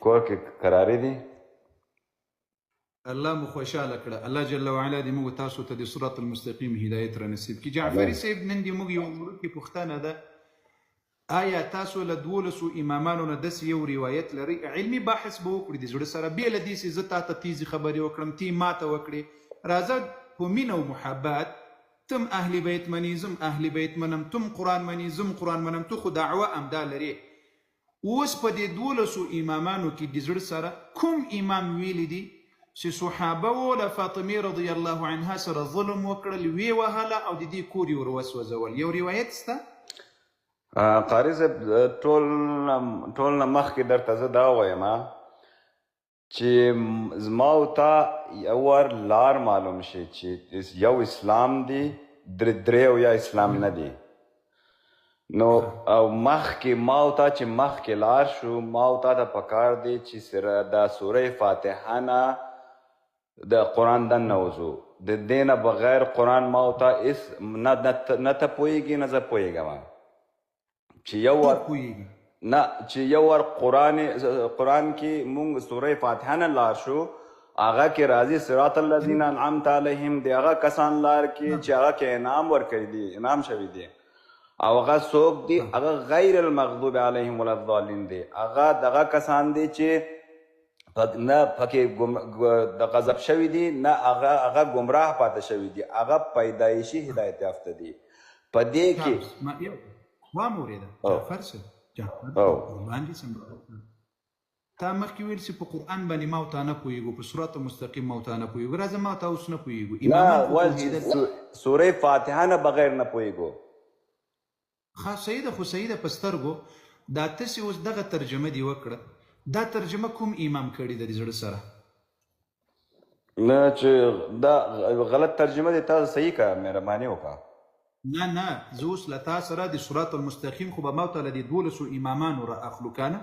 کور کې قراری دي؟ الله مو خوشاله کړه. الله جل وعلا دې موږ تاسو ته د صراط المستقیم هدایت را نصیب کړي. جعفري صاحب، نن دې موږ یو وړوکې پوښتنه ده. آیا تاسو له 12 امامانو نه داسې یو روایت لرئ؟ علمي بحث به وکړو د زړه سره، بې له دې چې زه تا ته تیزې خبرې وکړم، تی ما ته وکړې. راځه په مینه او محبت، تم اهل بیت مني، زم اهل بیت منم، تم قرآن مني، زم قرآن منم، ته خو دعوه امدا لرې. اوس په دې 12 امامانو کې د زړه سره کوم امام ویلي دي چې صحابه وو له فاطمې رضی الله عنها سره ظلم وکړل، ویې وهله او د دې کور یې ور وسوځول؟ یو روایت سته؟ قاري صاحب، ټول نه مخکې درته زه دا وایم چې زما او تا یو وار لار معلوم شي چې یو اسلام دی، درې او یا اسلام نه دی. نو او مخکې ما او تا چې مخکې لار شو، ما او تا ته پکار دی چې سره دا سوره فاتحه نه د قرآن دننه وځو. د دې نه بغیر قرآن ما او تا هېڅ نه ته پوهېږي نه زه پوهېږم. چې یو وار نه، چې یو وار قرآن کې مونږ سوره فاتحه نه لار شو، هغه کې راځي صراط الذین انعمت علیهم، د هغه کسان لار کې چې هغه کې انعام ورکړي دي، انعام شوي دي. او هغه څوک دي؟ هغه غیر المغضوب علیهم ولا الضالین دي. هغه دغه کسان دي چې نه پکې د غضب شوي دي، نه هغه ګمراه پاتې شوي دي، هغه پیدایشي هدایت یافته دي. په دې کې وام اورېده جعفر صاحب، جعفر قربان دې سم. تا مخکې ویل چې په قرآن باندې ما او تا نه پوهېږو، په صراط مستقیم ما او تا نه پوهېږو. راځه ما او تا اوس نه پوهېږو. امامان سورې فاتحه نه بغیر نه پوهېږو. ښه صحیح ده، خو صحیح ده په سترګو. دا تاسې اوس دغه ترجمه دې وکړه، دا ترجمه کوم امام کړې ده د زړه سره؟ نه چې دا غلط ترجمه دی، تاسو صحیح کړه، مهرباني وکړه. نه نه، زه اوس له تا سره د صراط المستقیم خو به ما ته له دې 12 امامانو را اخلو که نه؟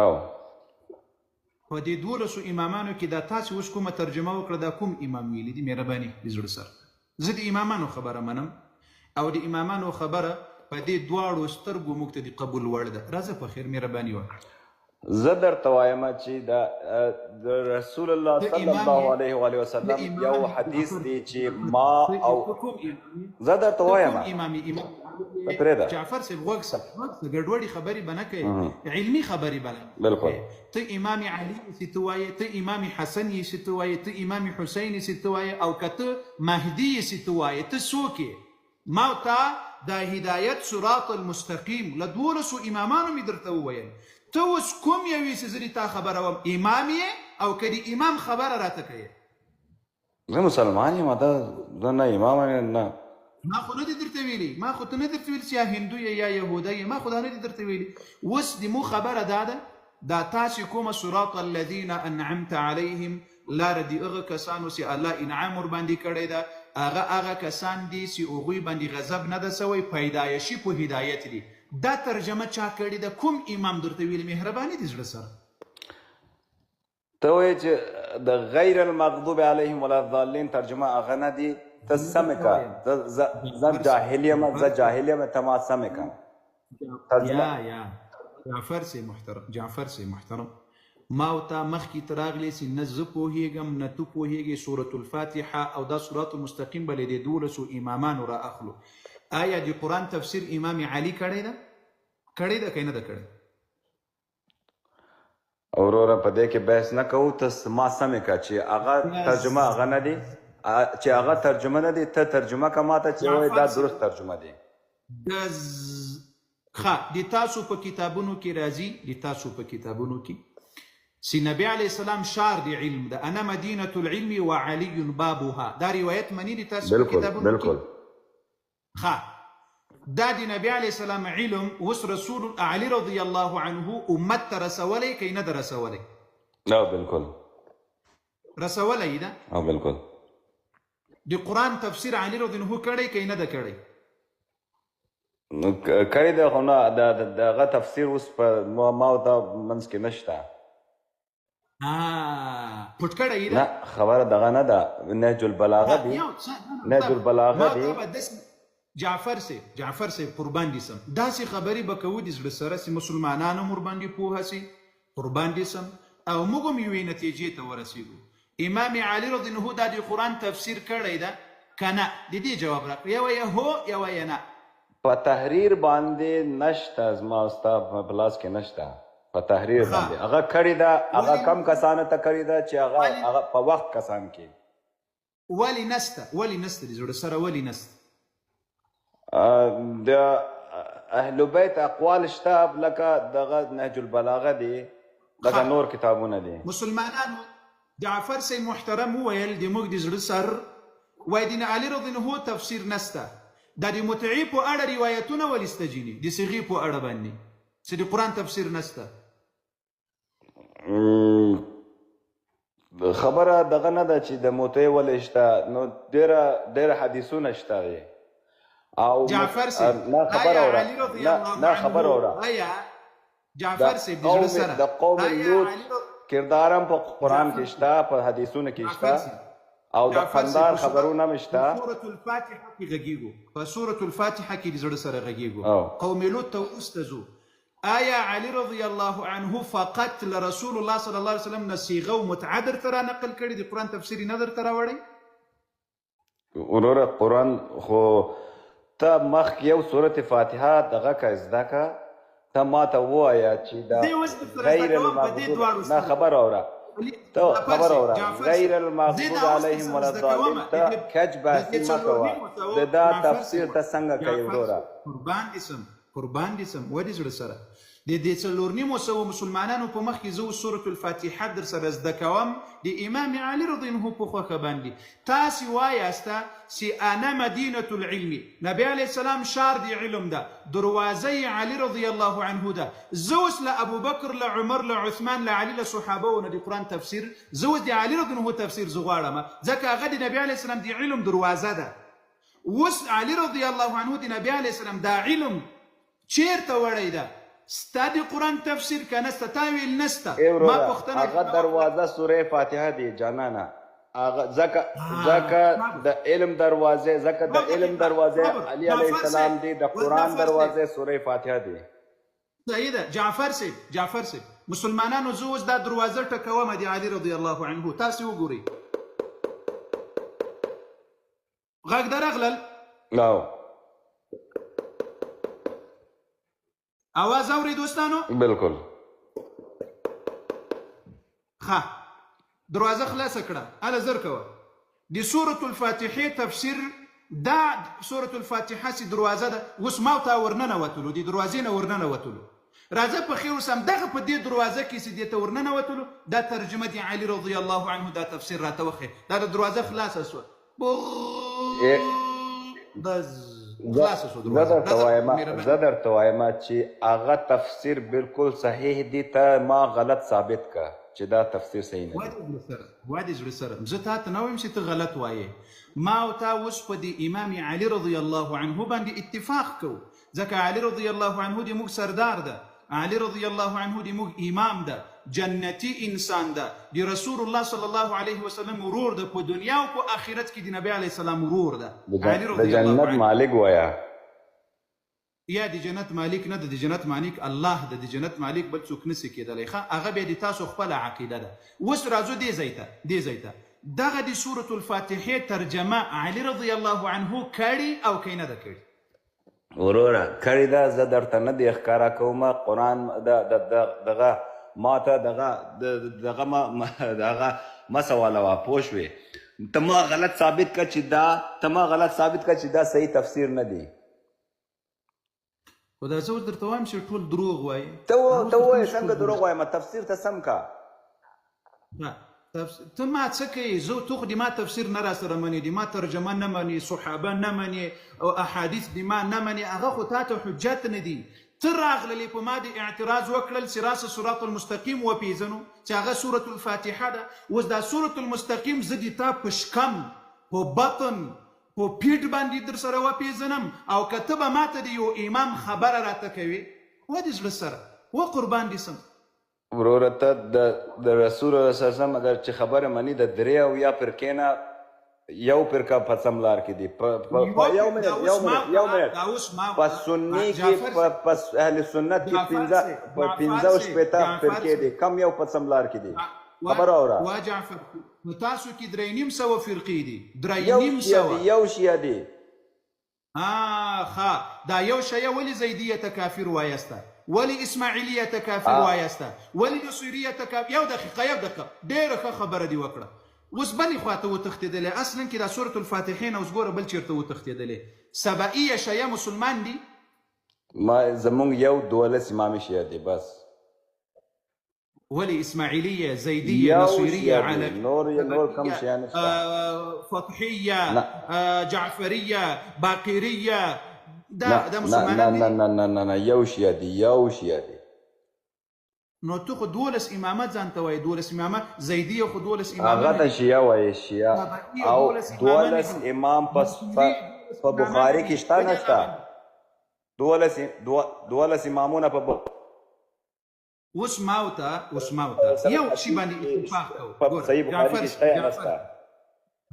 او په دې 12 امامانو کې دا تاسې اوس کومه ترجمه وکړه، دا کوم امام ویلي دي؟ مهرباني د زړه سره. زه د امامانو خبره منم او د امامانو خبره په دې دواړو سترګو موږ ته د قبول وړ ده. راځه په خیر، مهرباني وکړه. زه درته وایم چې د رسول الله صلی الله علیه و آله وسلم یو حدیث دی چې ما او زه درته وایم پرېږده جعفر صاحب، غوږ شه، ګډوډې خبرې به نه کوې، علمي خبرې به نه. بالکل. ته امام علي چې ته وایې، ته امام حسن یې چې ته وایې، ته امام حسین یې چې ته وایې، او که ته مهدي یې چې ته وایې، ته څوک یې؟ ما تا دا هدایت صراط المستقیم له 12 امامانو مې درته وویل. ته اوس کوم یو یې چې زه دې تا خبره وم؟ امام یې او که د امام خبره راته کوې؟ زه مسلمان یم، دا زه نه امام یم نه. ما خو نه دي درته ویلي، ما خو ته نه درته ویلي چې یا هندو یې یا یهودی یې، ما خو دا نه دي درته ویلي. اوس د مو خبره دا ده، دا تاسې کومه صراط الذین انعمت علیهم لاره د هغه کسانو چې الله انعام ورباندې کړی ده، هغه هغه کسان دي چې هغوی باندې غضب نه ده سوی، پیدایشي په هدایت دي. دا ترجمه چا کړې ده؟ کوم امام درته ویلي؟ مهرباني دې زړه سره. ته وایې چې د غیر المغضوب علیهم ولا الضالین ترجمه هغه نه دي؟ ته سمې کړه، زه جاهل یم، زه جاهل یم، ته ما سمې کړه. یا یا جعفر صاحب محترم، جعفر صاحب محترم، ما او تا مخکې ته راغلې چې نه زه پوهېږم نه ته پوهېږې. سورة الفاتحه او دا صراط المستقیم به له دې 12 امامانو را اخلو. آیا د قرآن تفسیر امام علي کړی ده؟ کړی ده که نه ده کړی؟ وروره په دې کې بحث نه کوو، ته ما سمې کړه چې هغه ترجمه هغه نه دی، چې هغه ترجمه نه دی، ته ترجمه که ماته چې وایې دا درست ترجمه دی. ښه، د تاسو په کتابونو کې راځي، د تاسو په کتابونو کې چې نبی علیه السلام شار د علم ده، انا مدینة العلم وعلی بابها، دا روایت مني د تاسو په کتابونو کې؟ بالکل. ښه، دا د نبی علیه السلام علم اوس رسول علی رضی الله عنه امت ته رسولی که نه ده رسولی؟ نه، بالکل. رسولی ده؟ بالکل. د قرآن تفسیر علی رضی الله عنه کړی که نه ده کړی؟ کړی ده، خو نه دغه تفسیر اوس په ما او تا منځ کې نشته. پټ کړی ده؟ نه، خبره دغه نه ده، نهج البلاغه دی، نهج البلاغه دی. جعفر صاحب، جعفر صاحب قربان دي سم، داسې خبرې به کوو د زړه سره چې مسلمانان هم ورباندې پوهه سي، قربان دې سم او موږ هم یوې نتیجې ته ورسېدو. امام علي رضی الله عنه دا د قرآن تفسیر کړی ده که نه؟ د دې جواب راکړه، یا وایه هو یا وایه نه. په تحریر باندې نشته، زما او ستا په لاس کې نشته. په تحریر باندې هغه کړی ده، هغه کم کسانو ته کړی ده چې هغه هغه په وخت کسان کې. ولی نسته، ولی نسته د زړه سره ولی نسته؟ د اهل بیت اقوال شته، لکه دغه نهج البلاغه دی، دغه نور کتابونه دي. مسلمانانو جعفر صاحب محترم وویل د موږ د زړه سر وای د علی رضی الله عنه تفسیر نسته، دا د متعې په اړه روایتونه ولې سته جینې د صیغې په اړه باندې چې د قرآن تفسیر نسته؟ خبره دغه نه ده چې د متعې ولې شته، نو ډېره ډېر حدیثونه شته دی. او جعفر صاحب نه خبر اوره، نه خبر اوره، آیا جعفر صاحب د زړه سره د قوم لوط کردار هم په قرآن کې شته، په حدیثونو کې شته، او د قندار خبرونه هم شته. په سورة الفاتحه کې غږیږو، په سورة الفاتحه کې د زړه سره غږیږو. قوم لوط ته وروسته ځو. آیا علی رضی الله عنه فقط له رسول الله صلی الله علیه وسلم نه صیغه او متعه درته را نقل کړې، د قرآن تفسیر یې نه درته راوړی؟ وروره قرآن خو ته مخکې یو سورة فاتحه دغه که زده که، ته ما ته ووایه چې دا غیر المغضوب، نه خبر اوره، ته خبر اوره، غیر المغضوب علیهم ولا الضالین ته کج بحثي مه کوه، د دا تفسیر ته څنګه کوې وروره؟ قربان دې سم، قربان دې سم، ودې زړه سره د دې 450 مسلمانانو په مخ کې زه اوس سورة الفاتحه در سره زده کوم د امام علي رضی الله عنه په خوښه باندې. تاسې وایاست چې انا مدینة العلم، نبی علیه السلام ښار د علم ده، دروازه یې علي رضی الله عنه ده. زه اوس له ابوبکر، له عمر، له عثمان، له علي، له صحابو نه د قرآن تفسیر، زه اوس د علي رضی الله عنه تفسیر زه غواړم، ځکه هغه د نبی علیه السلام د علم دروازه ده. اوس علي رضی الله عنه د نبی علیه السلام دا علم چیرته وړی ده؟ ستا د قرآن تفسیر که نسته؟ تا ویل نسته. ای وروره هغه دروازه سوره فاتحه دی جانانه، هغه ځکه ځکه د علم دروازه، ځکه د علم دروازه علی علیه السلام دی، د قرآن دروازه سوره فاتحه دی. صحیح ده جعفر صاحب، جعفر صاحب مسلمانانو زه اوس دا دروازه ټکوم د علی رضی الله عنه، تاسې وګورئ غږ درغلل؟ نو اواز اوري دوستانو؟ بالکل. ښه دروازه خلاصه کړه، هله زر کوه. د سورة الفاتحې تفسیر، دا سورة الفاتحه چې دروازه ده، اوس ما او تا ورننوتلو، د دروازې نه ورننوتلو، راځه په خیر اوسم، دغه په دې دروازه کې چې دې ته ورننوتلو، دا ترجمه د علي رضی الله عنه دا تفسیر راته وښیه. دا د دروازه خلاصه شوه، بس خلاصه شوه دروازه. زه درته وایم چې هغه تفسیر بالکل صحیح دی، ته ما غلط ثابت که چې دا تفسیر صحیح نه دی. وادي زړه سره زه تا ته نه وایم چې ته غلط وایې. ما او تا اوس په دې امام علي رضی الله عنه باندې اتفاق کوو، ځکه علي رضی الله عنه د موږ سردار ده، علي رضی الله عنه د موږ امام ده، جنتی انسان ده، د رسول الله صلی الله علیه وسلم ورور ده، په دنیا او په آخرت کې د نبی علیه السلام ورور ده. علي رضی الله عنه د جنت مالک وایه. یا د جنت مالک نه ده، د جنت مالک الله ده، د جنت مالک بل څوک نسی کېدلی. ښه هغه بیا د تاسو خپله عقیده ده. اوس راځو دې ځای ته، دې ځای ته دغه د سورة الفاتحې ترجمه علي رضی الله عنه کړې او که نه ده کړې؟ وروره کړې ده، زه درته نه دی ښکاره کوم. قرآن دغه ما ته دغه دغه دغه ما سوالوه، پوه شوې؟ ته ما غلط ثابت کړه چې دا، ته ما غلط ثابت کړه چې دا صحیح تفسیر نه دی. خو دا زه اوس درته وایم چې ټول دروغ وایي. ته ووایې څنګه دروغ وایم؟ تفسیر ته سم که. ته ما څه کوې؟ زه ته خو د ما تفسیر نه را سره منې، د ما ترجمه نه منې، صحابه نه منې، او احادیث د ما نه منې، هغه خو تا ته حجت نه دي. ته راغللې په ما د اعتراض وکړل چې راسه صراط المستقیم وپېژنو چې هغه سورة الفاتحه ده. اوس دا سورة المستقیم زه د تا په شکم، په بطن، په پیټ باندې در سره وپېژنم، او که ته به ما ته د یو امام خبره راته کوې، و دې زړه سره و قربان دې سم. وروره ته د رسول الله صلی الله علیه وسلم اگر چې خبره مني د 73 فرقې نه یو فرقه په سم لار کې دي. په یو منټ، یو منټ، یو منټ. په سني کې، په اهل سنت کې 65 فرقې دي، کم یو په سم لار کې دي؟ خبر اوره. وا جعفر، نو تاسو کې 350 فرقې دي، 350. یو شیعه دي. ښه، دا یو شیعه ولې زیدیه ته کافر وایسته؟ ولې اسماعیلیه ته کافر وایسته؟ ولې نصیریه ته کافر؟ یو دقیقه، یو دقیقه، ډېره ښه خبره دې وکړه. اوس بلې خواته وتښتېدلې، اصلا کې دا سورة الفاتحې نه اوس ګوره بل چېرته وتښتېدلې. سبعیه شیعه مسلمان دي؟ ما زمونږ یو 12 امامي شیعه دي بس. ولې اسماعیلیه، زیدیه، نصیریه، علویه، نور کم شیعه نشته، فتحیه، جعفریه، باقریه، دا مسلمانان دي؟ نه نه نه نه نه، یو شیعه دي، یو شیعه دي. نو ته خو 12 امامه ځان ته وایې، 12 امامه، زیدیه خو 12 امامه هغه ته شیعه وایې، شیعه. او 12 امام په بخاري کې شته نشته؟ 12 امامونه په اوس ما ورته، اوس ما ورته یو شي باندې اتفاق کوو. په صحیح بخاري کې شته یا نشته؟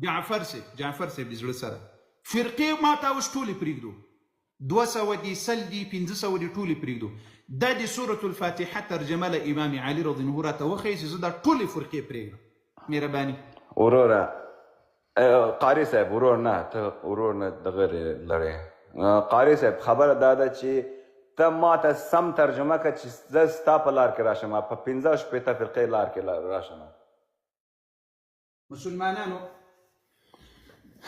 جعفر صاحب، جعفر صاحب د زړه سره فرقې ما ته اوس ټولې پرېږدو، 200 دي، 100 دي، 500 دي، ټولې پرېږدو. دا د سورة الفاتحه ترجمه له امام علي رضی الله راته وښیي چې زه دا ټولې فرقې پرېږدم. مهرباني. وروره قاري صاحب، ورور نه، ته ورور نه دغه لرې. قاري صاحب، خبره دا ده چې ته ما ته سم ترجمه کړه چې زه ستا په لار کې راشم، په 65 فرقې لار کې راشم. مسلمانانو،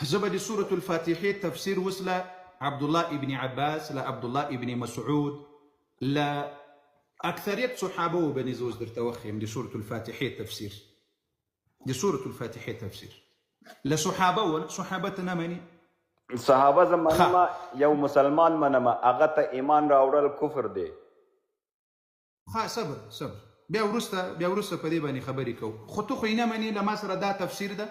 زه به د سورة الفاتحې تفسیر اوس له عبدالله ابن عباس، له عبدالله ابن مسعود، له اکثریت صحابه باندې زه اوس درته وښیم د سورة الفاتحې تفسیر. د سورة الفاتحې تفسیر له صحابه و، صحابه ته نه مني. صحابه زه منم، یو مسلمان منم، هغه ته ایمان راوړل کفر دی. ښه، صبر صبر، بیا وروسته، بیا وروسته په دې باندې خبرې کوو. خو ته خو یې نه منې. له ما سره دا تفسیر ده،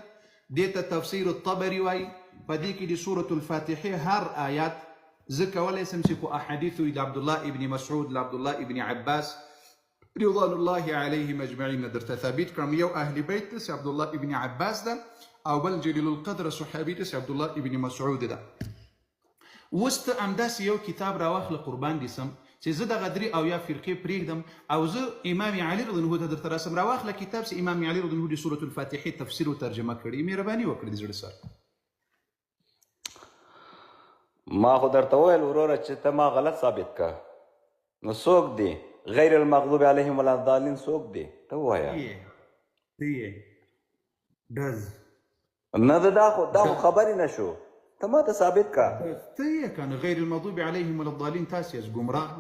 دې ته تفسیر الطبري وایي. په دې کې د سورة الفاتحې هر آیات زه کولی سم چې په احادیثو د عبدالله ابن مسعود، له عبدالله ابن عباس رضوان الله علیهم اجمعین نه درته ثابت کړم. یو اهل بیت ده چې عبدالله ابن عباس ده، او بل جلیل القدر صحابي ده چې عبدالله ابن مسعود ده. اوس ته همداسې یو کتاب راواخله، قربان دې سم، چې زه دغه 73 فرقې پرېږدم او زه امام علي رضی الله ته درته راسم. راواخله کتاب چې امام علي رضی الله د سورة الفاتحې تفسیر او ترجمه کړي. مهرباني وکړه د زړه سره. ما خو درته وویل وروره چې ته ما غلط ثابت کړه. نو څوک دی غیر المغضوب علیهم ولا الضالین؟ څوک دی ته ووایه. ته یې ډز نه ده، دا خو خبرې نه شو، ته ما ته ثابت کړه. ته یې که نه غیر المغضوب علیهم ولا الضالین تاسې یاست ګمراه،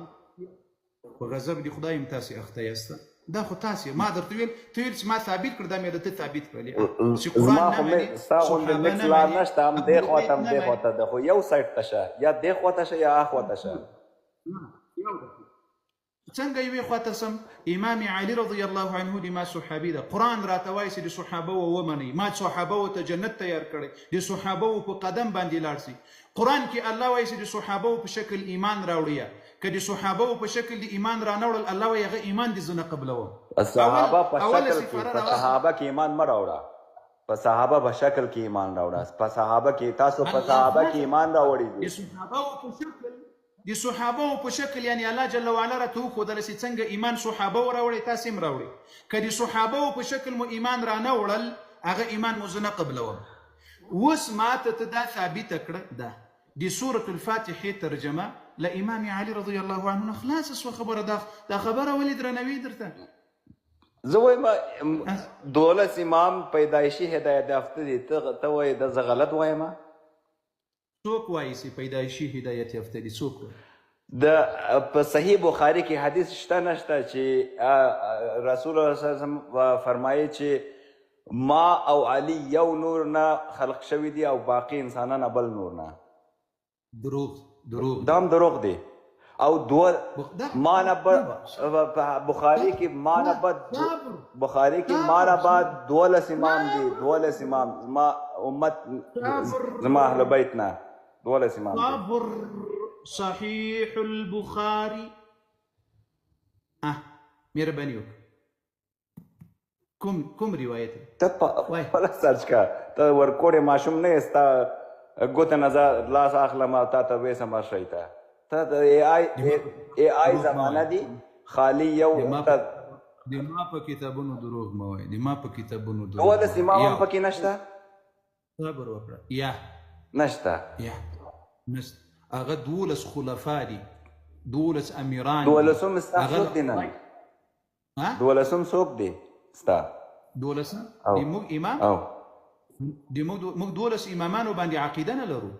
په غضب د خدای هم تاسې اخته یاسته. دا خو تاسې ما درته ویل، ته ویل چې ما ثابت کړ، دا مې درته ثابت کړلې. چې قرآن نه منې، ستا غوندې مکس لار نشته، هم دې خوا ته هم دې خوا ته ده، خو یو سایډ ته شه، یا دې خوا ته شه یا اخوا ته شه. څنګه یوې خوا ته سم؟ امام علي رضی الله عنه د ما صحابي ده، قرآن راته وایي چې د صحابه ومنئ، ما صحابه ته جنت تیار کړی، د صحابه په قدم باندې لاړ سي. قرآن کې الله وایي چې د صحابه په شکل ایمان راوړی، که د صحابه په شکل د ایمان را نه وړل، الله وایي هغه ایمان دې زه نه قبلوم. صحابه په شکل کې، په صحابه کې ایمان مه راوړه، په صحابه په شکل کې ایمان راوړه، په صحابه کې تاسو په صحابه کې ایمان راوړي دي. د صحابه په شکل، د صحابه په شکل، یعنی الله جل وعلا راته وښودله چې څنګه ایمان صحابه راوړی، تاسې هم راوړئ. که د صحابه په شکل مو ایمان را نه وړل، هغه ایمان مو زه نه قبلوم. اوس ما ته ته دا ثابته کړه، ده د سورة الفاتحې ترجمه له امام علي رضی الله عنه نه خلاصه سوه خبره. دا خبره ولې درنوي درته؟ زه وایم 12 امام پیدایشي هدایت یافته دي، ته وایې دا زه غلط وایم؟ څوک وایي چې پیدایشي هدایت یافته دي؟ څوک وایي؟ د په صحیح بخاري کې حدیث شته نشته چې رسول الله صلی الله علیه وسلم فرمایي چې ما او علي یو نور نه خلق شوي دي او باقي انسانان بل نور نه. دروغ، دروغ. دا هم دروغ دی. او دوه ما نه بخاري کې ما نه بعد، بخاري کې ما نه بعد 12 امام دي، 12 امام زما امت، زما اهل بیت نه 12 امام دي. صبر، صحیح البخاري. مهرباني وکړه. کوم کوم روایت دی؟ ته په وای. خپله سرچ کا، ته ورکوړې ماشوم نه یې، ستا ګوته نه زه لاس اخلم او تا ته ویسم هر شی ته. ته د ای آی ای آی دروغ مه زمانه وایه. دی خالی یو د ما ته په د ما په کتابونو دروغ مه وایه، د ما په کتابونو دروغ مه 12 وایه. امام هم یو پکې نشته. صبر وکړه. یا نشته. یا نشته. هغه 12 خلفا دي، 12 امیران دي. دولسم ستا هغه څوک دی نن؟ ها؟ دولسم څوک دی ستا؟ دولسم او د موږ امام او د موږ 12 امامانو باندې عقیده نه لرو.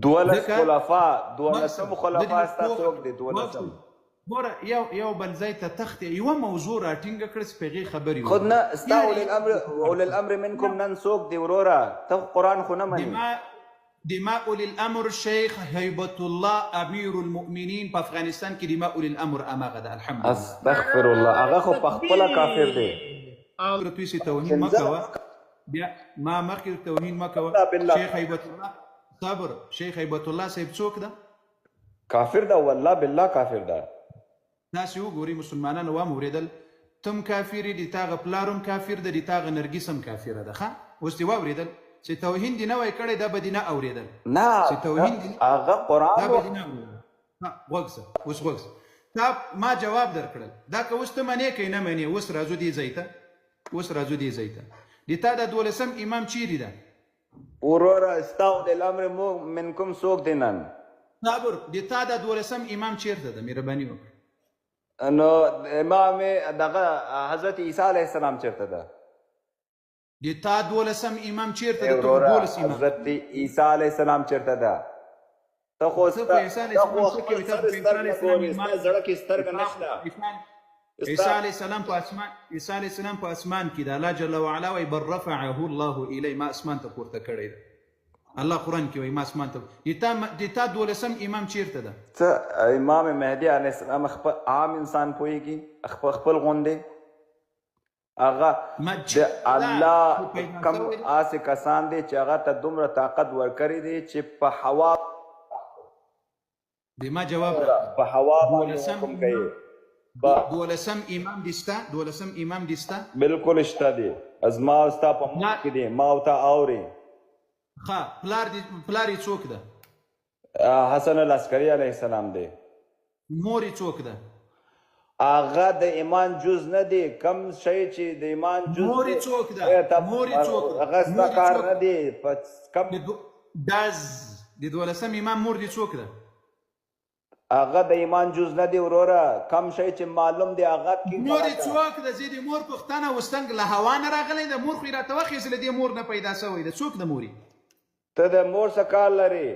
12 ځکه خلفا، دولسم مقصد خلفا زه دې ستا پوه څوک دی؟ دولسم. ګوره یو بل ځای ته تښتې، یوه موضوع راټینګه کړه چې په هغې خبرې خود وکړو. نه ستا یاري اولي الامر، اولي الامر منکم نن څوک دی وروره؟ ته خو قرآن خو نه منې. د ما اولي الامر شیخ هیبت الله امیر المؤمنین په افغانستان کې د ما اولي الامر اماغه ده. الحمدلله. استغفر الله، هغه خو په خپله کافر دی. ورته ویسي توهین مه پنځه کوه، بیا ما مخکې توهین مه کوه. بالله شیخ هیبت الله صبر، شیخ هیبت الله صاحب څوک ده؟ کافر ده، والله بالله کافر ده. تاسې وګورئ مسلمانانو وام اورېدل، تم کافر یې، د تاغه پلار هم کافر ده، د تاغه نرګس هم کافره ده. ښه اوس دې واورېدل چې توهین دې نه وای کړی دا به دې نه اورېدل. نه چې توهین دې هغه قرآن دا به دې نه اورېدل. ها غوږ شه، اوس غوږ شه، تا ما جواب درکړل. دا که اوس ته منې که نه منې، اوس راځو دې ځای ته، اوس راځو دې ځای ته. د تا دا دولسم امام چیرې ده؟ وروره ستا اولي الامر منکم څوک دی نن؟ صبر، د تا دا دولسم امام چیرته ده؟ مهرباني وکړه. نو امام دغه حضرت عیسی علیه السلام چیرته ده؟ د تا دولسم امام چیرته ای ده؟ ته خو وروره 12 امام. حضرت عیسی علیه السلام چیرته ده؟ ته خو ته په عیسی علیه ته السلام خو څه خپل کوې؟ ته سر په عیسی سترګه علیه السلام ګورې، ایمان ستا زړه کې سترګه تا خو نشته. عیسی علیه السلام په اسمان، عیسی علیه السلام په اسمان کې ده. الله جل وعلا وایي بل رفعه الله الی، ما اسمان ته پورته کړی ده. الله قرآن کې وایي ما اسمان ته. د تا دولسم امام چیرته ده؟ څه امام مهدي علیه السلام خپل عام انسان پوهېږي، خپل غوندې هغه د الله کم هسې کسان دي چې هغه ته دومره طاقت ورکړی دی چې په هوا د ما جواب راکړه. په هوا باندې حکم کوي. دولسم امام دې شته؟ دولسم امام دې شته؟ بالکل شته دی، زما او ستا په مخ کې دی، ما او تا اوري. ښه پلار دې، پلار یې څوک ده؟ حسن العسکري علیه السلام دی. مور یې څوک ده؟ هغه د ایمان جز نه دی، کم شی چې د ایمان جز مور یې دی څوک ده؟ مور یې څوک ده؟ هغه ستا کار نه دی. په کم دز د دولسم امام مور دې څوک ده؟ هغه د ایمان جز نه دی وروره، کم شی چې معلوم دی هغه کې مور یې څوک ده؟ زه د مور پوښتنه اوس څنګه له هوا نه راغلی ده؟ مور خو یې راته وښیه چې له دې مور نه پیدا شوی ده. څوک ده مور یې؟ ته د مور څه کار لرې؟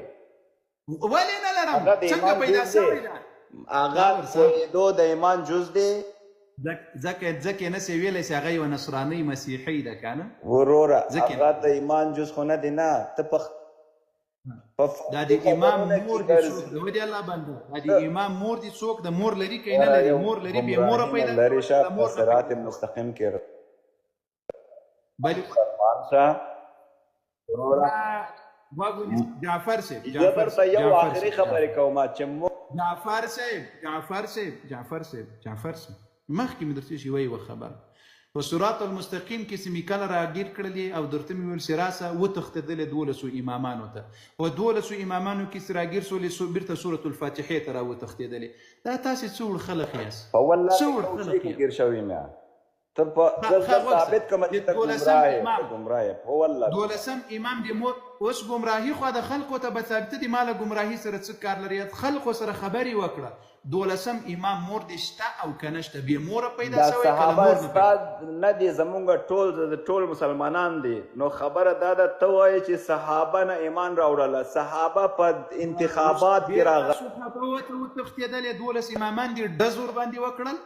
ولې نه لرم؟ څنګه پیدا شوی ده؟ هغه پوهېدو د ایمان جز دی. ځکه نه سې ویلی چې هغه یوه نصرانۍ مسیحي ده که نه؟ وروره هغه د ایمان جز خو نه دی. نه ته په دا د امام مور دې څوک ده؟ ودې الله بنده، دا د امام مور دې څوک ده؟ مور لري که نه لري؟ مور لري، بې موره پیدا لري شه، په صراط مستقیم کې بلې مسلمان شه وروره. جعفر صاحب، زه درته یو آخري خبرې کوم چې جعفر صاحب، جعفر صاحب، جعفر صاحب، جعفر صاحب، مخکې مې درته چې یوه خبره په صراط المستقیم کې چې مې کله راګیر کړلې او درته مې ویل چې راسه وتښتېدلې دولسو امامانو ته، په دولسو امامانو کې چې راګیر سولې بیرته سورة الفاتحې ته راوتښتېدلې. دا تاسې څه وړ خلک یاست؟ په والله څه وړ خلک کې ګیر شوي مې ته په زه ثابت کړم چې ته ګمراه یې، ته ګمراه یې په والله. دولسم امام دې مور اوس ګمراهي خو د خلکو ته به ثابته دي، ما له ګمراهي سره څه کار لري؟ خلکو سره خبرې وکړه. دولسم امام مور دې شته او که نه شته؟ بې موره پیدا دا شوی که له صحابه مور نه ستا پیدا؟ نه دي، زمونږ ټول مسلمانان دي. نو خبره دا ده ته وایې چې صحابه نه ایمان راوړله، صحابه په انتخابات کې راغله. صحابه ته وتښتېدلې، 12 امامان دې ډز ورباندې وکړل.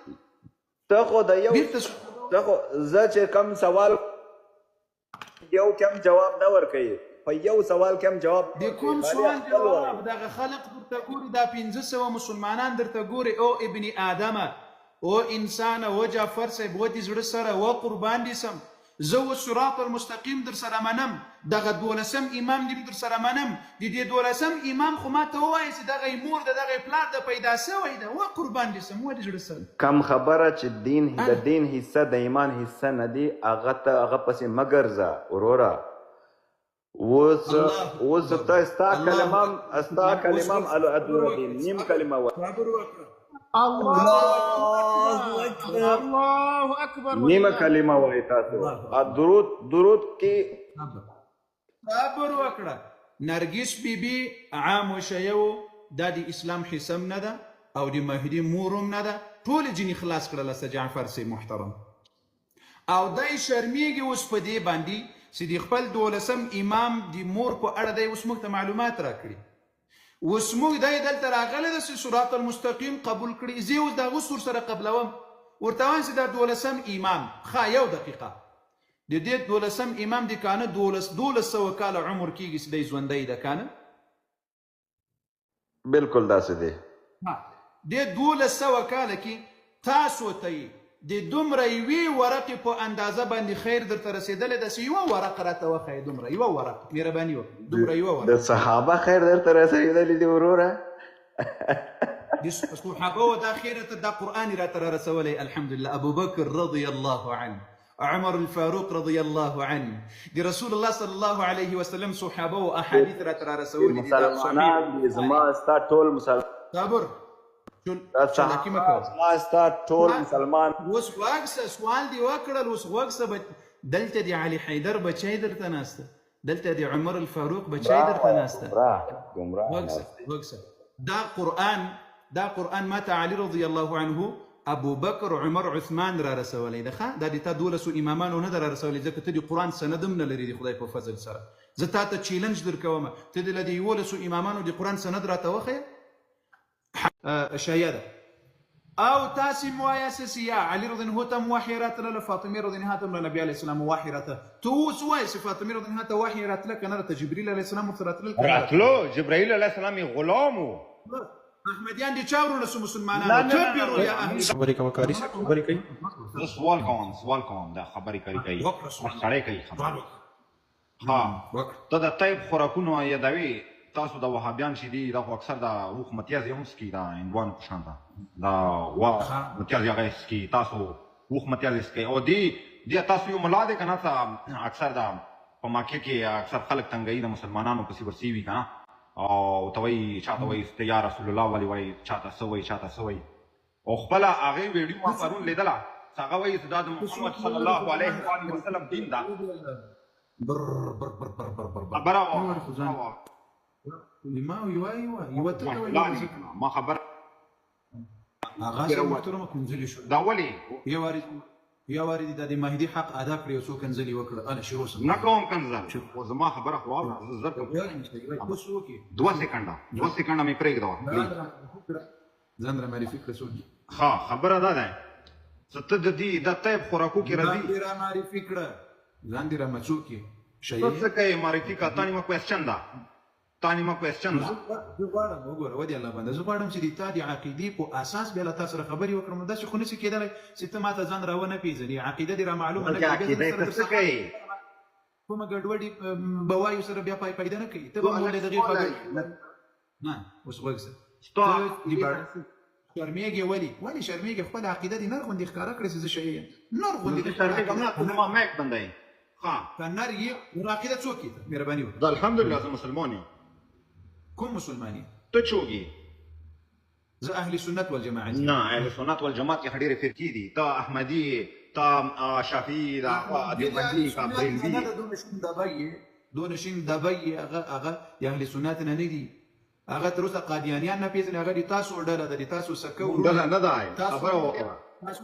ته خو د یو بیرته ته خو زه چې کوم سوال یو کم جواب نه ورکوي، په یو سوال کې هم جواب د کوم سوال جواب؟ دغه خلق درته ګوري، دا 500 مسلمانان درته ګوري. او ابن آدمه، او انسانه، او جعفر صاحب، و دې زړه سره و قربان دې سم. زه اوس صراط المستقیم در سره منم، دغه دولسم امام دې در سره منم، د دې دولسم امام خو ماته ووایه چې دغه یې مور ده، دغه یې پلار ده، پیدا سوی ده. وه قربان دې سم، وه دې زړه سم. کم خبره چې دین د دین حصه د ایمان حصه نه دی، هغه ته هغه پسې مه ګرځه وروره. اوس اوس ته ستا کلمه، ستا کلمه الادور دی، نیم کلمه وایه. صبر وکړه. الله اکبر، الله اکبر. نیمه کلمه وایي تاسو. درود درود کې صبر وکړه. نرګس بی بی عام شیو، دا د اسلام حصه نه ده او د مهدي مور هم نه ده. ټول جنې خلاص کړل سه جعفر سی محترم. او دی شرمیږي اوس په دې باندې چې د خپل دولسم امام د مور په اړه دی اوس موږ ته معلومات راکړي. اوس موږ دی دلته راغلی ده چې صراط المستقیم قبول کړي. زه اوس دا اوس ورسره قبلوم، ورته وایم چې دا دولسم امام ښه یو دقیقه د دې دولسم امام د کانه 1200 کاله عمر کېږي چې دی ژوندی ده کانه؟ بالکل داسې دی. دې 1200 کاله کې تاسو ته د دومره یوې ورقې په اندازه باندې خیر درته رسېدلی ده چې یوه ورقه راته وښیې، دومره یوه ورقه، مهرباني وکړه، دومره یوه ورقه. د صحابه خیر درته رسېدلی دی وروره؟ د صحابه دا خیر ته دا قرآن یې راته رارسولی الحمدلله. ابوبکر رضی الله عنه، عمر الفاروق رضی الله عنه، د رسول الله صلی الله علیه وسلم صحابه او احادیث راته رارسولي دي. مسلمانان دي، زما ستا ټول مسلمان. صبر، چلاکي مه کوه. زما ستا ټول مسلمان. اوس غوږ سه، سوال دې وکړل، اوس غوږ سه. دلته د علي حیدر بچی درته ناسته، دلته د عمر الفاروق بچی درته ناسته. غوږ سه، غوږ سه. دا قرآن، دا قرآن ماته علي رضی الله عنه، ابو بکر، عمر، عثمان را رسولی ده. ښه، دا د تا دولسو امامانو نه ده را رسولی، ځکه ته د قرآن سند هم نه لرې د خدای په فضل سره. زه تا ته چیلنج درکوم، ته د له دې یولسو امامانو د قرآن سند راته وښیه. شیعه ده. او تاسې مو وایاست چې یا علي رضی الله ته هم وحی راتلله، فاطمې رضی الله ته هم له نبي علیه السلام وحی راتله. ته اوس وایې چې فاطمې رضی الله ته وحی راتله که نه راته؟ جبریل علیه السلام ورته راتلل که نه راتلو؟ جبرائیل علیه السلام یې غلام و. احمدیان دې چا وروڼه سو مسلمانانو؟ کبرو یا اهل. خبرې کوه قاري صاحب، خبرې کوي. زه سوال کوم، سوال کوم. دا خبرې کوي کوي، سړی کوي خبرې. ها، ته د طیب خوراکونو یادوي. تاسو د وهابیان چې دي، دا خو اکثر د اوښ متیازې هم څکي، د هندوانو په شان ده، د غوا متیازې هغه څکي. تاسو اوښ متیازې څکئ او دی دی تاسو یو ملا دی که نه؟ اکثر د په مکې کې اکثر خلک تنګوي، د مسلمانانو پسې ورسې وي که نه، او ته وایي چاته وایي ته یا رسول الله ولې وایي، چاته څه وایي، چاته څه وایي. او خپله هغې ویډیو ما پرون لیدله چې هغه وایي چې دا د محمد صلی الله علیه وآله وسلم دین ده. بر بر بر بر بر بر بر. خبره وه ما یوه یوه یوه ته وایي ما خبر هغه سره محترمه کنځلې شو. دا ولې یو وارې دې د مهدي حق ادا کړی او څو کنځلې وکړه. اله شروع سم. نه کوم کنځل، خو زما خبره خو واوره. زه زر کوم. 2 سیکنډه، 2 سیکنډه مې پرېږده. ځان را معرفي کړه څوک؟ ښه، خبره دا ده چې ته د دې د طیب خوراکو کې راځي. ځان دې را معرفي کړه، ځان دې را څوک یې؟ ته څه کوې؟ معرفي کړه. تا نیمه کوېسچن ده، تا نیمه کوېسچن ده. زه غواړم وګوره، ودې الله بنده، زه غواړم چې د تا د عقیدې په اساس بیا له تا سره خبرې وکړم. نو داسې خو نه شي کېدلی چې ته ما ته ځان را ونه پېژنې، عقیده دې را معلومه نه کړې، عقیده ته څه کوې؟ کومه ګډوډي به وایو سره بیا پای پیدا نه کوي. ته به مو له دغې خبرې نه. اوس غوږ شه، شرمېږې ولې؟ ولې شرمېږې؟ خپله عقیده دې نر غوندې ښکاره کړې چې زه شیعه یم. نر غوندې دې شرمېږم نه، ته زما میک بنده یې. ښه، که نر یې، نو عقیده څوک یې؟ ته مهرباني وکړه. زه الحمدلله زه مسلمان یم. کوم مسلمان یې؟ ته څوک یې؟ زه اهل سنت والجماعت. نه، اهل سنت والجماعت کې ډېرې فرقې دي. ته احمدي، ته شافعي، دا دیوبندي، که بریلوي. نه، دونه شین دبی یې، دونه شین دبی یې. هغه هغه د اهل سنت نه نه دي. هغه تر اوسه قادیانیان نه پېژني. هغه د تاسو ډله ده، د تاسو سکه وروڼه. ډله نه ده، خبره وکړه. تاسو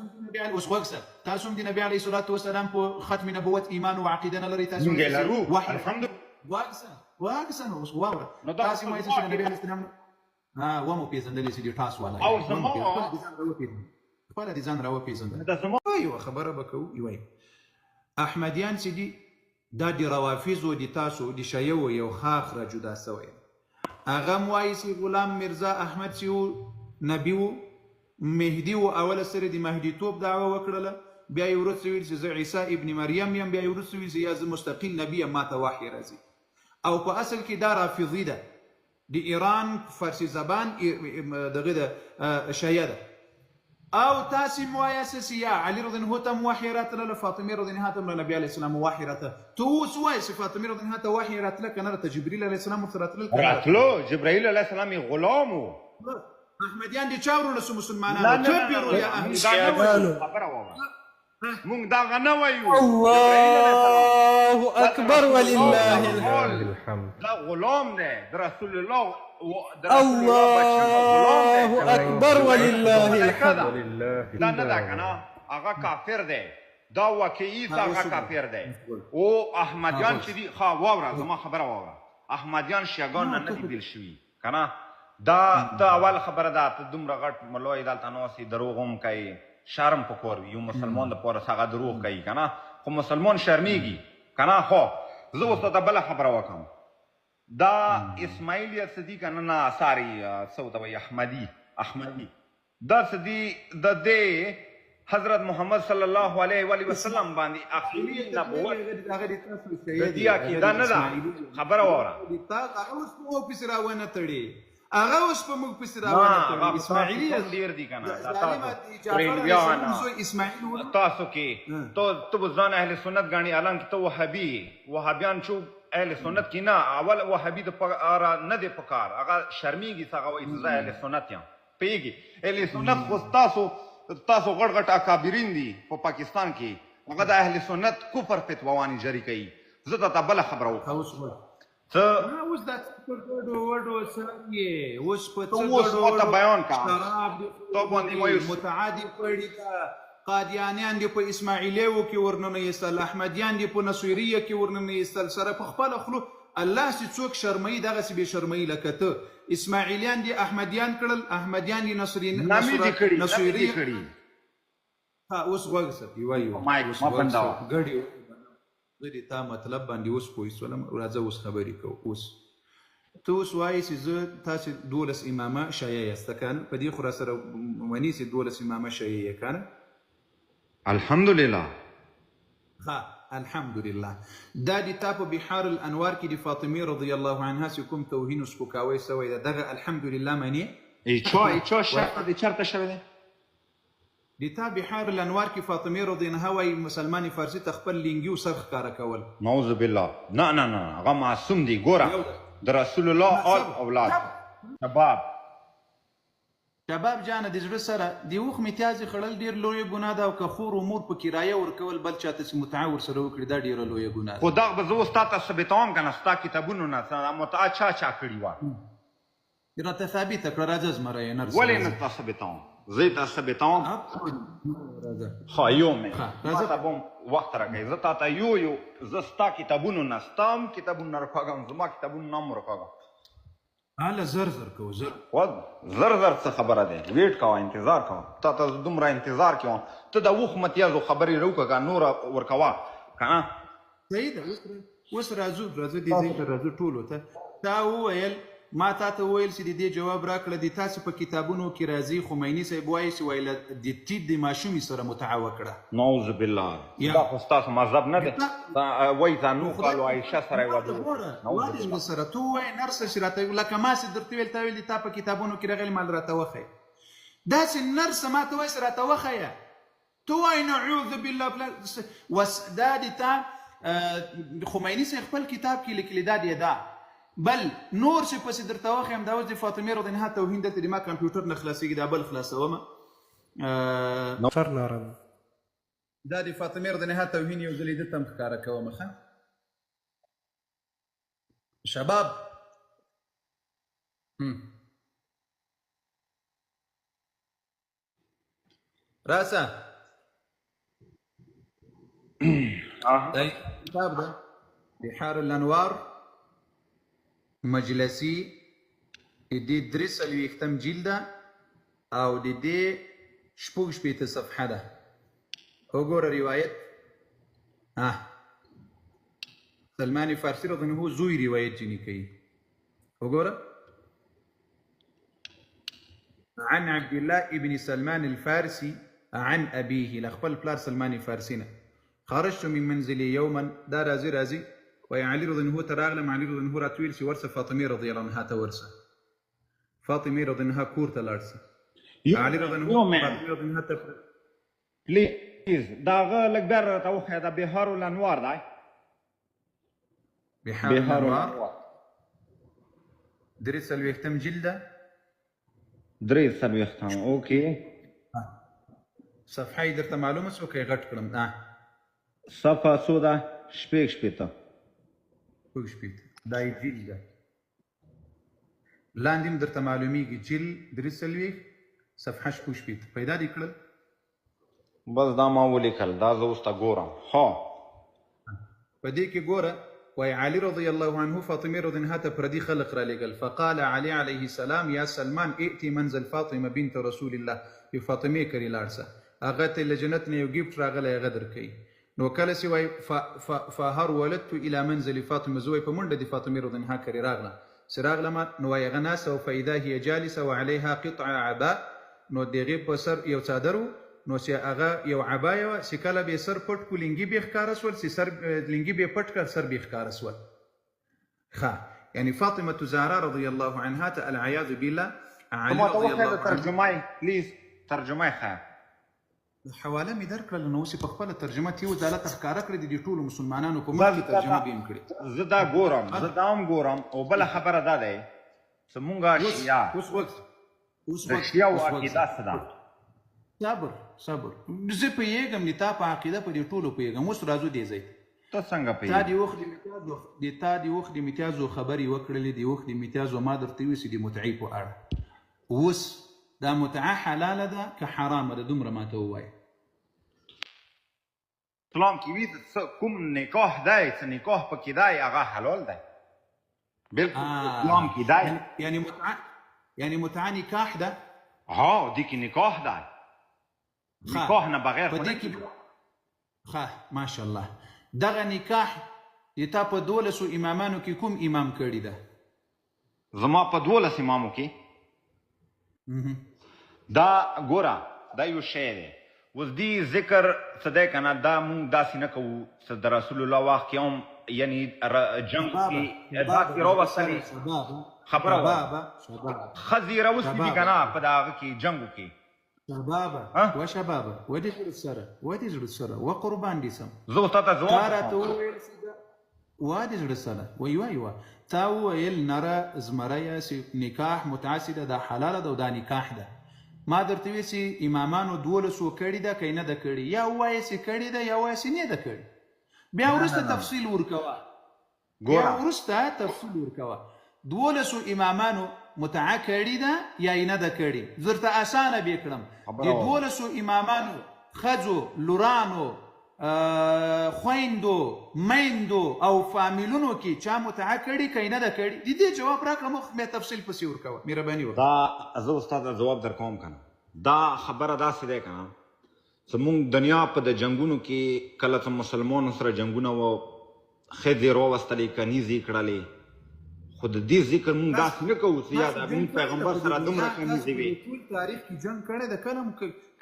اوس غوږ شه، تاسو هم د نبي علیه الصلاة والسلام په ختم نبوت ایمان او عقیده نه لرئ. تاسو مونږ یې لرو الحمدلله. غوږ شه، غوږ شه، نو اوس واوره. تاسو وایئ چې نبي علیه السلام ها ومو پېژندلې چې د ټاس والا او زما خپله دې ځان راوپېژنده. یوه خبره به کوو. یوه احمدیان چې دي، دا د روافضو د تاسو د شیعو یو ښاخ را جدا سوی. هغه هم وایي چې غلام میرزا احمد چې و نبي و، مهدي و، اوله سره د مهدي توب دعوه وکړله. بیا یې وروسته ویل چې زه عیسی ابن مریم یم، بیا یې وروسته ویل چې یا زه مستقل نبی یم، ما ته وحی راځي. او په اصل کې دا رافضي ده، د ایران فارسي زبان دغه ده شیعه ده. او تاسې هم وایاست چې یا علي رضی الله عنه ته هم وحی راتلله، فاطمې رضی الله عنها ته هم نبي علیه السلام وحی راتله. ته اوس وایې چې فاطمې رضی الله عنها ته وحی راتله که نه راته؟ جبریل علیه السلام ورته راتلل که نه راتلو؟ جبرائیل علیه السلام یې غلام و. احمدیان دې چا وروڼه سو مسلمانانو؟ کبرو یا اهل شیعه. خبره واوره، مونږ دغه نه وایو. الله اکبر ولله الحمد. دا غلام دی د رسول الله، الله اکبر ولله الحمد. دا نه ده کنه، هغه کافر دی، دا واقعي هغه کافر دی. او احمدیان چې دي، ښه واوره زما خبره واوره، احمدیان شیعګان نه نه دي بیل شوي کنه. دا ته اول خبره ده، ته دومره غټ ملوی دلته ناست یې، دروغ هم کوې، شرم پکار وي یو مسلمان دپاره هغه دروغ کوي کنه، خو مسلمان شرمیږي کنه. خو زه اوس ته بله خبره وکړم، دا اسماعیل یا څه دي کنه، نه ساري څه ورته وایي، احمدي، احمدي دا څه دي، د دې حضرت محمد صلی الله علیه و آله وسلم باندې اخیری نبوت د دې عقیده نه ده. خبره واوره، هغه اوس په موږ پسې راونه تړي، هغه اوس په موږ پسې راونه تړي. اسماعیلي ډیر دي کنه، اسماعیل تاسو کې ته به ځان اهل سنت ګڼي، الان کې ته وهابي، وهابیان چې اهل سنت کې نه، اول وهابي د نه دی پکار، هغه شرمیږي چې هغه وایي چې زه اهل سنت یم، پوهېږي؟ اهل سنت خو تاسو غټ غټ اکابرین دي په پاکستان کې، هغه د اهل سنت کفر فتواوانې جاري کوي. زه ته بله خبره وکړم، ته اوس دا په ګډو وډو سر یې اوس په څه ګډو وډو بیان کا، ته باندې وایو متعادي پړی ده، قادیانیان دې په اسماعیلیو کې ورننه ایستل، احمدیان دې په نصیریه کې ورننه ایستل، سره په خپله خوله الله چې څوک شرمایي دغسې بې شرمایي لکه ته. اسماعیلیان دې احمدیان کړل، احمدیان دې نصیریه کړي. اوس غوږ سه، یوه یوه مایک مه بندوه، ګډې زه دې تا مطلب باندې اوس پوه سولم. راځه اوس خبرې کوو. اوس ته اوس وایې چې زه تاسې 12 امامه شیعه یاست که نه؟ په دې خو راسره منې چې 12 امامه شیعه یې که نه؟ الحمدلله. ښه الحمدلله. دا د تا په بحار الانوار کې د فاطمې رضی الله عنها چې کوم توهین او سپکاوی سوی ده، دغه الحمدلله منې؟ چا شرط دې چېرته شوی دی؟ د تا بحار الانوار کې فاطمې رضی الله عنها وایي مسلمان فارسي ته خپل لینګي او سر ښکاره کول. نعوذ بالله. نه نه نه، هغه معصوم دی. ګوره د رسول الله آل اولاد. شباب شباب جانه د زړه سره د اوښ متیازې خوړل ډېر لویه ګناه ده، او که خور و مور په کرایه ورکول بل چاته چې متعه ورسره وکړي دا ډېره لویه ګناه ده. خو دا به زه اوس تا ته ثابتوم که نه، ستا کتابونو نه متعه چا چا کړي وه راته ثابته کړه. راځه زمری یې نر، ولې نه تا ثابتوم؟ زه یې تا ثابتوم. ښه یو مې ما ته به هم وخت راکوې، زه تا ته یو یو، زه ستا کتابونو نه، ستا هم کتابونه راکاږم، زما کتابونه نه هم راکاږم. هله زر زر کوه، زر زر زر څه خبره دی، ویټ کوه، انتظار کوه، تا ته زه دومره انتظار کوم. ته د اوښ متیازو خبرې راوکړه که نوره ورکوه که نه. صحیح ده. اوس راځو، راځو دې ځای ته راځو ټولو ته. تا وویل، ما تا ته وویل چې د دې جواب راکړه، د تاسې په کتابونو کې راځي خمیني صاحب وایي چې ویله د تیت د ماشومې سره متعه وکړه. نعوذ بالله، دا خو ستاسو مذهب نه دی. وایي دا نوح کالو عایشه سره یې واده وکړ. سره ته ووایې نرسه چې راته لکه ما چې درته ویل، تا ویل د تا په کتابونو کې راغلي، مال راته وښیه. داسې نرسه ما ته وایي چې راته وښیه، ته وایې نعوذ بالله. دا د تا خمیني صاحب خپل کتاب کې لیکلي دا دی. دا بل نور چې پسې درته وښیم، دا اوس د فاطمې رضی الله عنها توهین دلته د ما کمپیوټر نه خلاصېږي، دا بل خلاصوم. دا د فاطمې رضی الله عنها توهین یو ځل یې دلته هم ښکاره کوم. ښه شباب، راسه دا کتاب ده بحار الانوار مجلسي، د دې 43 جلد ده او د دې 66 صفحه ده. وګوره روایت، سلمان فارسي رضی الله عنه زوی روایت ځینې کوي. وګوره، عن عبد الله ابن سلمان الفارسي عن ابيه له خپل پلار سلمان فارسي نه، خرجت من منزلي يوما، دا راځي راځي وایي علي رضی الله عنه ته راغلم، علي رضی الله عنه راته ویل چې ورسه فاطمې رضی الله عنها ته ورسه، فاطمې رضی الله عنها کور ته لاړ سه. علي رضی الله عنه فاطمې رضی الله عنها ته پلیز دا هغه لږ بیا راته وښیه، دا بهار الانوار دی. بهار الانوار 43 جلد ده. 43، okay. صفحه یې درته معلومه سوه که یې غټ کړم؟ صفحه څو ده؟ 66. 66 دا یې جلد ده. لاندې هم درته معلومیږي جلد 43 صفحه 66. پیدا دې کړل؟ بس دا ما ولیکل، دا زه اوس ته ګورم. ها په دې کې ګوره، وایي علي رضی الله عنه فاطمې رضی عنها ته پردي خلق را لېږل. فقال علي عليه السلام یا سلمان ائتي منزل فاطمه بنت رسول الله، یو فاطمې کري لاړ سه، هغه ته له جنت نه یو gift راغلی هغه درکوي. نو کله چې وایي فهر ولدت الى منزل فاطمه، زه وایي په منډه د فاطمې رضی عنها کري راغله، چې راغلم نو وایي هغه ناسته وه، فاذا هي جالسه وعليها قطع عباء، نو د هغې په سر یو څادر و، نو چې هغه یو عبایه وه، چې کله به یې سر پټ کړو لینګي به یې ښکاره سول، چې سر لینګي به یې پټ کړ سر به یې ښکاره سول. ښه، یعنی فاطمة زهرا رضی الله عنها ته العیاذ بالله علي رضی الله عنه ترجمه یې please، ترجمه یې ښیه. حواله مې درکړله، نو اوس یې په خپله ترجمه تیو ځاله ته ښکاره کړې، د دې ټولو مسلمانانو په مخ کې ترجمه به یې هم کړې. زه دا ګورم، زه دا هم ګورم. او بله خبره دا دی چې مونږ شیعه، اوس غوږ د شیعه او عقیده څه ده؟ صبر صبر، زه پوهېږم د تا په عقیده په دې ټولو پوهېږم. اوس راځو دې ځای ته. ته څنګه پوهېږې؟ تا د اوښ د میتیازو، د تا د اوښ د میتیازو خبرې وکړلې، د اوښ د میتیازو ما درته وویل چې د متعې په اړه. اوس دا متعه حلاله ده که حرامه ده؟ دومره ماته ووایه. اسلام کې وي څه کوم نکاح دی، څه نکاح پکې دی، هغه حلال دی بالکل. اسلام کې دی. یعنی متعه، یعنی متعه نکاح ده؟ ها، دې کې نکاح دی، نکاح نه بغیر په دې کې. ښه، ماشاءالله. دغه نکاح د تا په 12 امامانو کې کوم امام کړی ده؟ زما په 12 امامو کې دا ګوره، دا یو شی دی. اوس دې ذکر څه دی که نه، دا مونږ داسې نه کوو څه د رسول الله وخت کې هم، یعنی جنګ کې داسې راوستلې خبره وه، ښځې راوستې دي که نه په دغه کې جنګو کې. شبابه و شبابه، و دې زړه سره، و دې زړه سره، و قربان دې سم. زه اوس تا ته ځواب تا راته وویل و دې زړه سره، وای وای وای، تا وویل نره زمریه چې نکاح متعه ده، دا حلاله ده او دا نکاح ده. ما درته ویل چې امامانو 12 کړې ده که نه ده کړې، یا ووایه چې کړې ده یا ووایه چې نه ده کړې. بیا وروسته تفصیل ورکوه، بیا وروسته تفصیل ورکوه. 12 امامانو متعه کړې ده یا یې نه ده کړې؟ زه درته اسانه به کړم. د 12 امامانو ښځو، لورانو، خویندو، میندو او فامیلونو کې چا متعه کړې که یې نه ده کړې؟ د دې جواب راکړه، مخ بیا تفصیل پسې ورکوه، مهرباني وکړه. دا زه اوس تاته ځواب درکوم که نه. دا خبره داسې دی که نه چې مونږ دنیا په د جنګونو کې کله چې مسلمانو سره جنګونه وه، ښځې راوستلې، کنیزې کړلې، خو د دې ذکر مونږ داسې نه کوو چې یا د مونږ پیغمبر سره دومره کنیزې وې. ټول تاریخ کې جنګ کړی ده، کله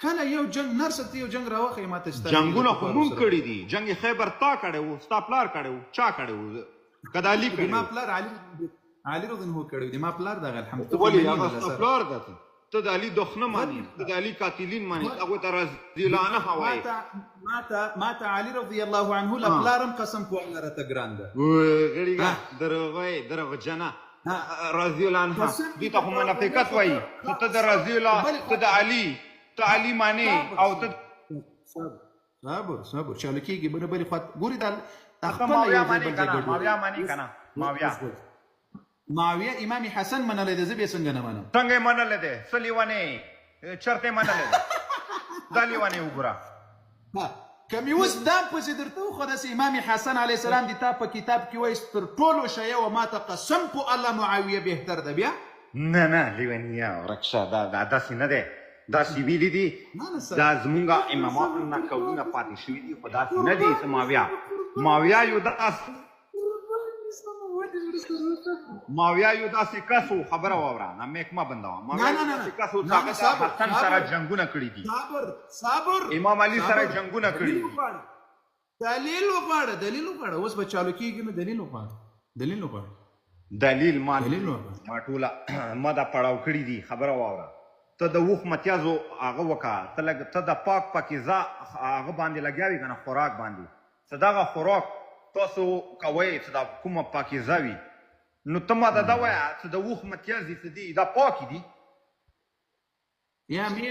کله یو جنګ نرسه ته یو جنګ راوښیې ماته چې جنګونه خو مونږ کړي دي. جنګ خیبر تا کړی و، ستا پلار کړی و، چا کړی و؟ که د علي کړی ما پلار علي رضی الله کړی و، ما پلار دغه الحمد. ولې هغه ستا پلار ده؟ ته د علي دښمن مانی، ته د علي قاتلین مانی، هغه ته رضی الله عنه وایې. ما ته علي رضی الله عنه له پلارم قسم په الله راته ګران ده. غړیږه، دروغ دروغجنه. رضی الله عنه دې ته خو منافقت وایي. ته د رضی الله، ته د علي، ته علي معنی او ته صبر صبر، چالو کېږي بله بلې خوا ګوري. دا خپله یو ځای بل ځای ګډوډ. معاویه معنی که نه؟ معاویه معاویه امام حسن منلی دی، زه بیا څنګه نه منم؟ څنګه یې منلی دی؟ څه لیونی، چېرته یې منلی دی؟ دا لیونی وګوره. که مې اوس دا پسې درته وښوده چې امام حسن علیه السلام د تا په کتاب کې وایي تر ټولو شیعه و ما ته قسم په الله معاویه بهتر ده، بیا نه نه لیونیه ورک شه، دا داسې نه دی. داسې ویلي دي، دا زمونږ امامانو نه قولونه پاتې شوي دي، خو داسې نه دي چې معاویه یو داسې معاویه یو داسې کس و، خبره واوره، نه میک مه بندوه. نه معاویه نه یو نه داسې کس و چې نه هغه نه د صبر حسن سره صبر جنګونه کړي دي، صبر صبر امام علي سره صبر جنګونه کړي دلیل دي. وغواړه، دلیل وغواړه، دلیل وغواړه. اوس به چالو کیږي نو دلیل وغواړه، دلیل وغواړه، دلیل ما دلیل وغواړه. ما ټوله ما دا پړاو کړي دي. خبره واوره، ته د اوښ متیازو هغه وکړه، ته لږ ته د پاک پاکیزه هغه باندې لګیا وي که نه خوراک باندې، څه دغه خوراک تاسو کوئ چې دا کومه پاکیزه وي، نو ته ما ته دا وایه چې د اوښ متیازې څه دي، دا پاکې دي؟ یا مې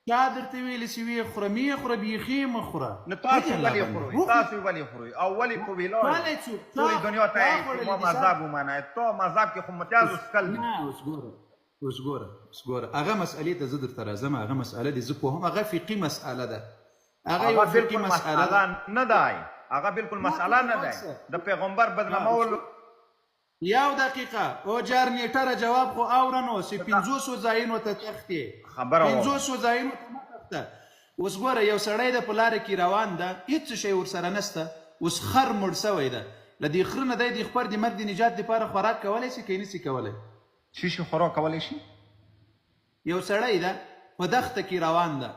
چا درته ویلي چې ویې خوره؟ مې خوره، بیخي مه خوره. نو تاسو دی الله ولې بنده خورئ؟ وخوره. تاسو ولې خورئ او ولې په ویلاړ پالی څوک تا ټولې دنیا ته تا یې چې خوړلې ما دي صاحب؟ مذهب ومنه، تا مذهب کې خو متیازو اوس څکل دي. نه، اوس ګوره، اوس ګوره، اوس ګوره، هغه مسئلې ته زه درته راځم. هغه مسئله دې زه پوهم، هغه فقهي مسئله ده، هغه هغه یو فقهي بالکل مسئله ده. مسئله نه دی، هغه بالکل ما ته مسئله نه غوږ دی، شه. د پیغمبر ها، اوس بدنامولو. یو دقیقه او جارنیټره جواب خو اوره نو چې 500 ځایونو ته تښتې، خبره واوره. 500 ځایونو ته مه تښته. اوس ګوره، یو سړی ده په لاره کې روان ده، هېڅ شی ورسره نسته، اوس خر مړ سوی ده، له دې خره نه دی د خپر د مرګ د نجات دپاره خوراک کولی شي که یې نسي کولی؟ څه شي خوراک کولی شي؟ یو سړی ده په دښته کې روان ده،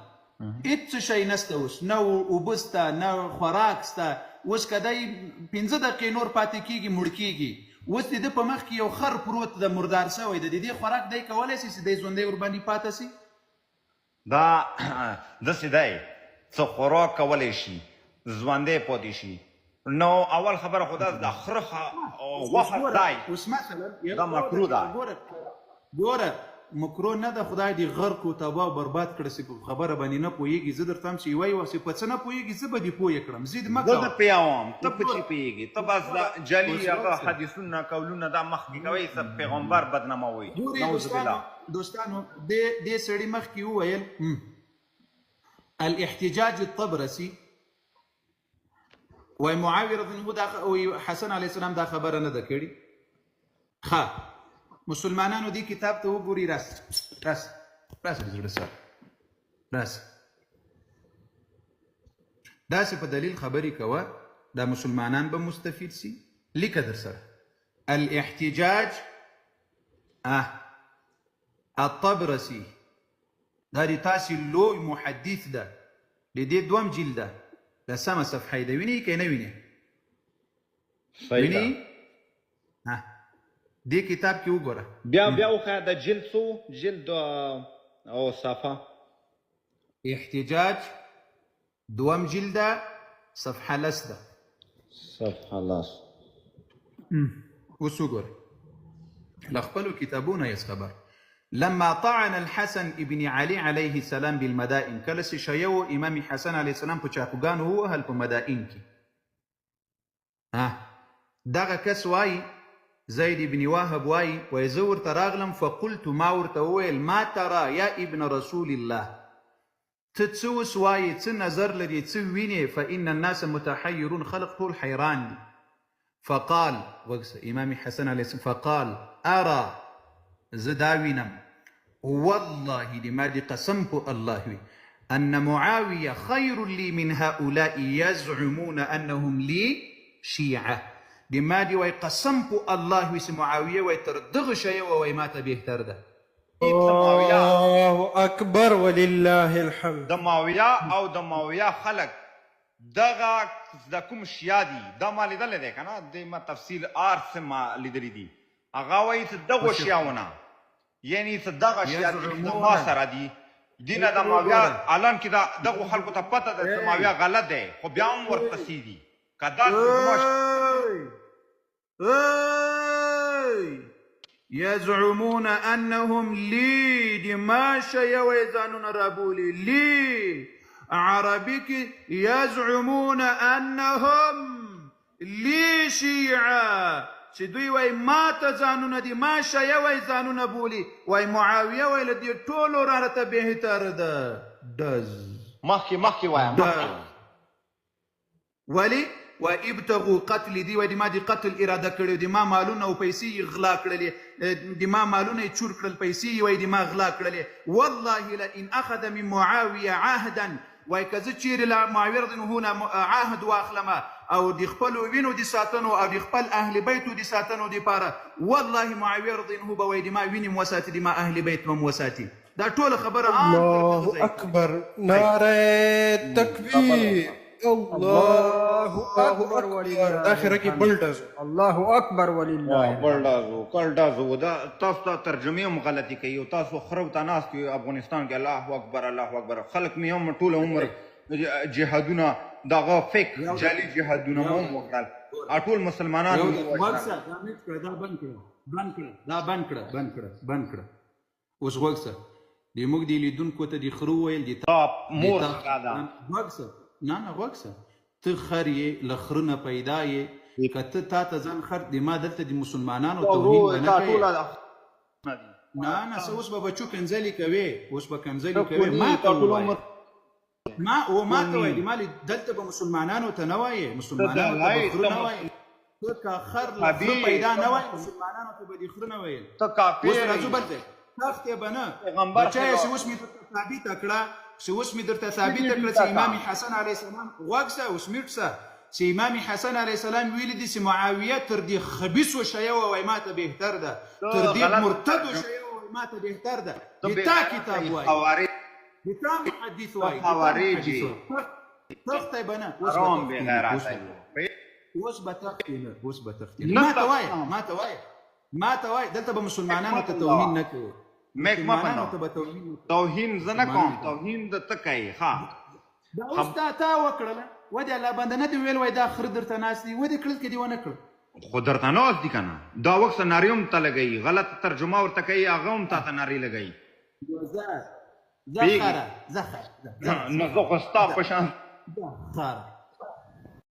هېڅ شی نسته، اوس نه اوبه سته نه خوراک سته، اوس که دی 5 دقیقې نور پاتې کېږي مړ کېږي. اوس د ده په مخ کې یو خر پروت ده، مردار سوی ده، د دې خوراک دی کولی شي چې دی ژوندی ورباندې پاته سي؟ دا داسې دی څه خوراک کولی شي ژوندی پاتې شي، نو اول خبره خو دا د خره اوس غوښه ګوره، دی، اوس مثلا دا مکروه ده. ګوره ګوره، مکروه نه ده، خدای دې غرق او تباه او برباد کړه چې په خبره باندې نه پوهېږي. زه درته هم چې یوه یوه چې په څه نه پوهېږي زه به دې پوه کړم، ضد مه زه کوه. د پیاوم ته په اوس چی ګوره، پیږي، ته بس د جعلي اوس هغه غوږ شه. حدیثونه قولونه دا مخکې کوي څه پیغمبر بدناموي، ګوري نعوذ دوستانو، بالله. دوستانو، دې سړي مخکې وویل الاحتجاج الطبرسي وای معاویه رضی الله دا وای حسن علیه السلام دا خبره نه ده کړې. ښه مسلمانانو دې کتاب ته وګوري، راس راس راس زړه سره راس، داسې په دلیل خبرې کوه، دا مسلمانان به مستفید سي. لیکه در سره الاحتجاج الطبرسي، دا د تاسې لوی محدث ده، د دې دوم جلد ده، لسمه صفحه یې ده. وینئ که نه وینئ؟ صحیح ده. وینئ؟ دې کتاب کې وګوره. بیا بیا وښیه د جلد څو جلد او صفحه. احتجاج دوم جلد ده، صفحه 10 ده. صفحه 10. اوس وګوره له خپلو کتابونو یې خبر. لما طعن الحسن ابن علي عليه السلام بالمدائن، کله چې شیعه و امام حسن علیه السلام په چاقوګانو ووهل په مدائن کې، دغه کس وایي زید ابن وهب وایي، وایي زه ورته راغلم، فقلت ما ورته وویل ما ترى یا ابن رسول الله، ته څه اوس وایې، څه نظر لرې، څه وینې؟ فإن الناس متحیرون، خلق ټول حیران دي. فقال غوږ شه، امام حسن علیه السلام فقال ارى، زه دا وینم، والله دې ما دې قسم په الله وي أن معاوية خير لي من هؤلاء يزعمون أنهم لي شيعة. دې ما دې وای قسم په الله وي چې معاویه وای تر دغه شی وای ما ته بهتر ده. الله اکبر ولله الحمد. د معاویه او د معاویه خلک دغه د کوم شیعه دي، دا ما لیدلی دی که نه، دې ما تفصیل هر څه ما لیدلی دي. هغه وایي چې دغو شیعونه، یعنی چې دغه شیعه دي چې د ما سره دي، دینه د معاویه الان کې دا دغو خلکو ته پته ده چې معاویه غلط دی، خو بیا هم ورپسې دي. که داسې زما يزعمون أنهم لي، دې ما شیعه وایي ځانونه رابولي لي، عربي کې يزعمون أنهم لي شیعه، چې دوی وایي ما ته ځانونه دي، ما شیعه وایي ځانونه بولي، وایي معاویه وایي له دې ټولو راته بهتر ده. ډز مخکې مخکې وایه، مخکې. ولې؟ وایي ابتغوا قتل دي، وایي د ما د قتل اراده کړې، د ما مالونه او پیسې یې غلا کړلې، د ما مالونه یې چور کړل، پیسې یې وایي د ما غلا کړلې. والله لئن اخذ من معاویه عهدا وای که زه چیرې له معاویه رضی الله عنه نه عهد واخلم او د خپلو وینو د ساتنو او د خپل اهل بیتو د ساتنو دپاره، والله معاویه رضی الله عنه به وای د ما وینې م وساتي، د ما اهل بیت به م وساتي. دا ټوله خبره آن تر دغه الله ځایه کېږي. اکبر نعره تکبیر الله الله اکبر اکبر ولله دا خیره کې الحمد بل ډز. الله اکبر ولله واه بل الحمد. ډز و کل ډز و. دا تاسو دا ترجمې هم غلطې کوي او تاسو خره ته ناست یو افغانستان کې. الله اکبر الله اکبر. خلک مې هم ټول عمر جهادونه دغه فیک یو جعلي جهادونه یو مو هم وکړل، ټول مسلمانان یو مو ووژل. غوږ سه، دا میټ کړه، دا بند کړه، بند کړه، دا بند کړه، بند کړه، بند کړه. اوس غوږ سه، د موږ د لیدونکو ته د خرو ویل د تا د مور تا خره ده. غوږ سه، نه نه غوږ سه، ته خر یې، له خره نه پیدا یې. که ته تا ته ځان خر د ما دلته د مسلمانانو تا توهین ورو به نه تا کوې. ټوله د نه دي. نه نه څه، اوس به بچو کنځلې کوې، اوس به کنځلې ته کوې. کونی ما تا ته ټول ووایه، عمر ما او ما ته کونی وایي، ما دلته به مسلمانانو ته نه وایې، ته مسلمانانو ته به دلای خره ته نه وایې. ته که خر له خره مذهبي پیدا ته نه وای، مسلمانانو ته به دې خره نه ویل. ته اوس کافر راځو یې بل ځای، تښتې به نه پیغمبر بچایه. چې خلاف اوس مې درته ثابته کړه، چې اوس مې درته ثابته دې کړه چې ټیټه امام کا حسن علیه السلام، غوږ سه اوس میټ سه، چې امام حسن علیه السلام ویلي دي چې معاویه تر دې خبیثو شیه ووایي ماته بهتر ده، ته تر دې غلط مرتدو ترجمه شیه ووایي ماته بهتر ده. ته د بې تا غیرته کتاب یې وایي، خوارج د تا محدث ته وایي، د تا خوارج محدث یې وایي. تښتی به نه، اوس به حرام بې تښتې نه، اوس غیرته به یې. اوس به تښتې نه، اوس به تښتې نه. نه ما ته وایه، تښتم. ما ته وایه، ما ته وایه، دلته به میک مسلمانانو مه ته بندوه، توهین نه کوې، میک مه مسلمانانو بندوه. ته به توهین نه کوې، توهین زه نه کوم، مسلمانانو ته. توهین د ته کوي. ښه دا اوس خب تا تا وکړله، ودې الله بنده نه دې ویل وای دا خره درته ناست دي، ودې کړل که دې ونه کړل؟ خو درته ناست دي که نه؟ دا وخت نارې هم ته لګوي، غلط ترجمه ورته کوي، هغه هم تا ته نارې لګوي. زه زه پوهېږې خره، زه خره، زه نو زه خو ستا زه په شان زه خره.